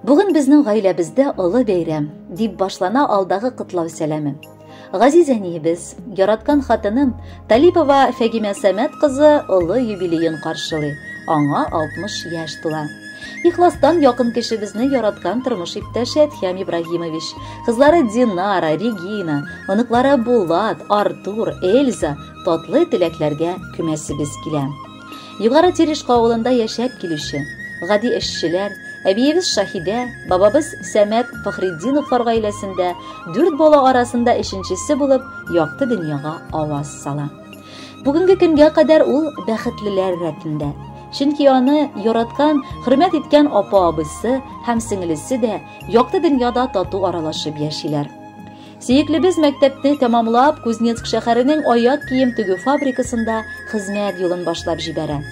Бүген безнең гаиләбездә олы бәйрәм, дип башлана алдагы котлау сәламе. Газиз әниебез, яраткан хатыным Талипова Фәгимә Сәмәт кызы олы юбилеен каршылый. Аңа 60 яшь тула. Ихластан якын кешебезне яраткан тормыш иптәше Әдһәм Ибраһимович, кызлары Динара, Регина, оныклары Булат, Артур, Эльза татлы теләкләргә күмәсебез килә. Югары Терешка авылында яшәп килүче, гади эшчеләр, әбиебез Шаһидә, бабабыз Сәмәт Фахретдиновлар гаиләсендә дүрт бала арасында өченчесе булып, якты дөньяга аваз сала. Бүгенге көнгә кадәр ул бәхетлеләр рәтендә. Чөнки аны яраткан, хөрмәт иткән апа-абыйсы һәм сеңелесе дә якты дөньяда тату аралашып яшиләр. Сөеклебез мәктәпне тәмамлап, Кузнецк шәһәренең аяк кием тегү фабрикасында хезмәт юлын башлап җибәрә.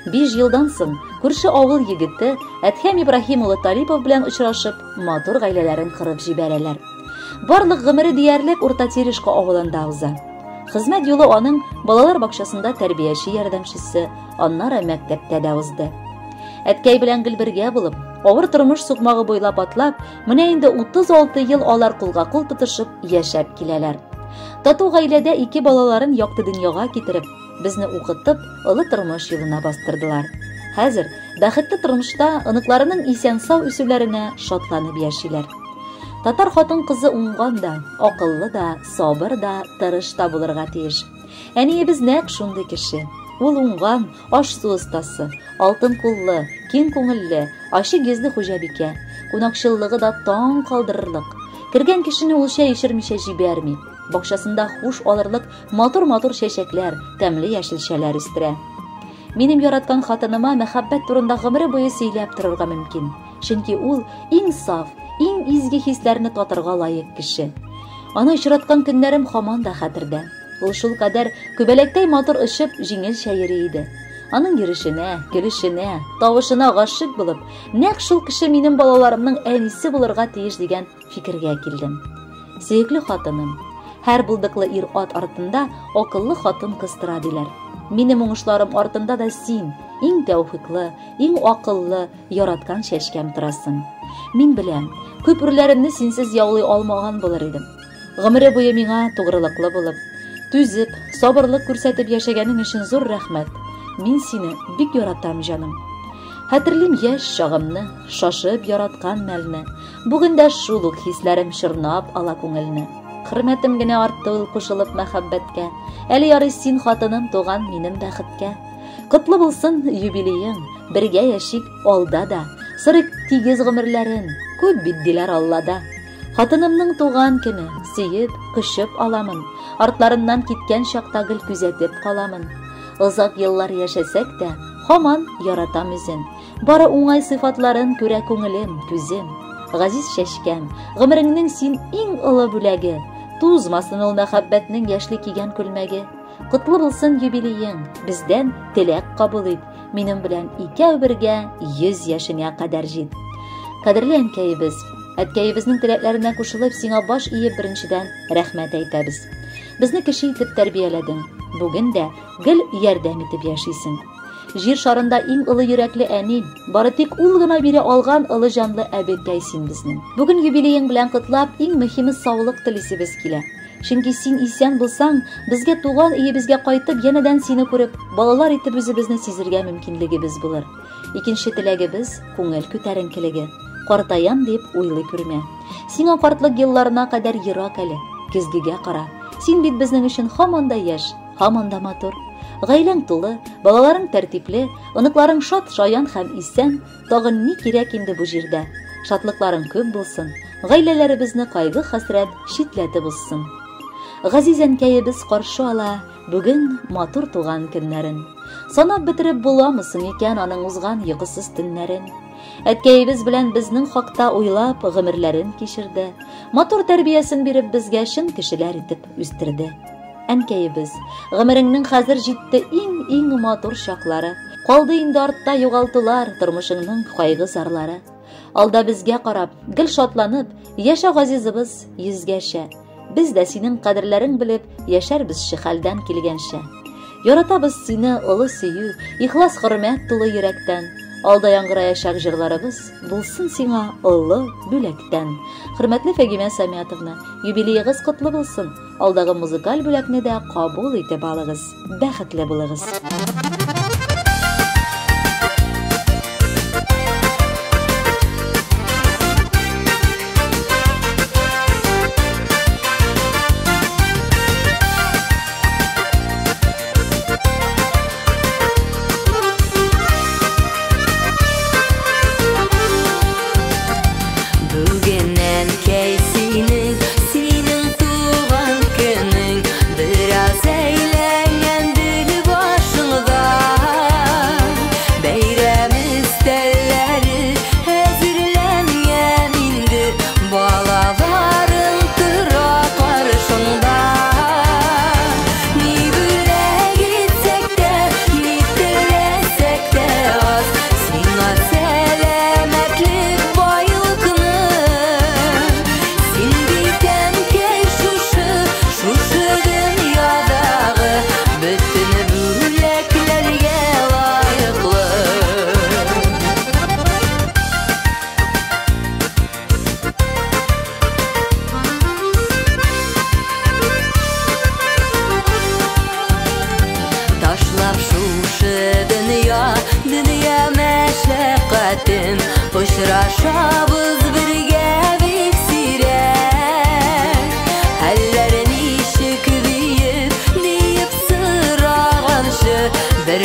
5 елдан соң күрше авыл егете Әдһәм Ибраһим улы Талипов белән очрашып, матур гаиләләрен корып җибәрәләр. Барлык гомере диярлек Урта Терешка авылында уза. Хезмәт юлы аның балалар бакчасында тәрбияче ярдәмчесе, аннары мәктәптә дә узды. Әткәй белән гел бергә булып, авыр тормыш сукмагы буйлап атлап, менә инде 36 ел алар кулга-кул тотышып яшәп киләләр. Тату гаиләдә ике балаларын якты дөньяга китереп, безне укытып, олы тормыш юлына бастырдылар. Хәзер бәхетле тормышта оныкларының исән-сау үсүләренә шатланып яшиләр. Татар хатын-кызы уңган да, акыллы да, сабыр да, тырыш та булырга тиеш. Әниебез нәкъ шундый кеше. Ул уңган, аш-су остасы, алтын куллы, киң күңелле, ачык йөзле хуҗабикә. Кунакчыллыгы да таң калдырырлык. Кергән кешене ул чәй эчермичә җибәрми. Бакчасында хуш алырлык матур-матур чәчәкләр, тәмле яшелчәләр үстерә. Минем яраткан хатыныма мәхәббәт турында гомере буе сөйләп торырга мөмкин. Чөнки ул иң саф, иң изге хисләрне татырга лаек кеше. Аны очраткан көннәрем һаман да хәтердә. Ул шулкадәр күбәләктәй матур очып, җиңелчә йөри иде. Аның йөрешенә, көлешенә, тавышына гашыйк булып, нәкъ шул кеше минем балаларымның әнисе булырга тиеш дигән фикергә килдем. Сөекле хатыным, һәр булдыклы ир-ат артында акыллы хатын-кыз тора диләр. Минем уңышларым артында да син, иң тәүфиклы, иң акыллы, яраткан чәчкәм торасың. Мин беләм, күп үрләремне синсез яулый алмаган булыр идем. Гомере буе миңа тугрылыклы булып, түзеп, сабырлык күрсәтеп яшәгәнең өчен зур рәхмәт. Мин сине бик яратам, җаным. Хәтерлим яшь чагымны, шашып яраткан мәлне. Бүген дә шул ук хисләрем чорнап ала күңелне. Хөрмәтем генә артты ул кушылып мәхәббәткә. Әле ярый син хатыным туган минем бәхеткә. Котлы булсын юбилеең, бергә яшик алда да. Сорыйк тигез гомерләрен, күп бит диләр Аллада. Хатынымның туган көне, сөеп, кочып аламын. Артларыннан киткән чакта гел күзәтеп каламын. Озак еллар яшәсәк тә, һаман яратам үзен. Бары уңай сыйфатларын күрә күңелем, күзем. Газиз чәчкәм, гомереңнең син иң олы бүләге. Тузмасын ул мәхәббәтнең яшьли кигән күлмәге. Котлы булсын юбилеең, бездән теләк кабул ит. Минем белән икәү бергә 100 яшеңә кадәр җит. Кадерле әнкәебез, әткәебезнең теләкләренә кушылып, сиңа баш иеп беренчедән рәхмәт әйтәбез. Безне кеше итеп тәрбияләдең. Бүген дә гел ярдәм итеп яшисең. Җир шарында иң олы йөрәкле әни, бары тик ул гына бирә алган олы җанлы әбекәй син безнең. Бүген юбилеең белән котлап, иң мөһиме саулык телисебез килә. Чөнки син исән булсаң, безгә туган өебезгә кайтып, янәдән сине күреп, балалар итеп үзебезне сизергә мөмкинлегебез булыр. Икенче теләгебез күңел күтәренкелеге. Картаям дип уйлый күрмә. Сиңа картлык елларына кадәр ерак әле. Көзгегә кара. Син бит безнең өчен һаман да яшь, һаман да матур. Гаиләң тулы, балаларың тәртипле, оныкларың шат, шаян һәм исән. Тагын ни кирәк инде бу җирдә? Шатлыкларың күп булсын, гаиләләребезне кайгы-хәсрәт читләтеп узсын. Газиз әнкәебез каршы ала бүген матур туган көннәрен. Санап бетереп буламы соң икән аның узган йокысыз төннәрен? Әткәебез белән безнең хакта уйлап гомерләрен кичерде. Матур тәрбиясен биреп безгә чын кешеләр итеп үстерде. Әнкәебез, гомереңнең хәзер җитте иң-иң матур чаклары. Калды инде артта югалтулар, тормышыңның кайгы-зарлары. Алда безгә карап, гел шатланып, яшә газизыбыз йөзгәчә. Без дә синең кадерләрең белеп, яшәрбезче хәлдән килгәнчә. Яратабыз сине олы сөю, ихлас хөрмәт тулы йөрәктән. Алда яңгыраячак җырларыбыз булсын сиңа олы бүләктән. Хөрмәтле Фәгимә Самятовна, юбилеегыз котлы булсын. Алдагы музыкаль бүләкне дә кабул итеп алыгыз. Бәхетле булыгыз. Очрашабыз бергә бик сирәк. Хәлләр ничек диеп, диеп сораганчы, бер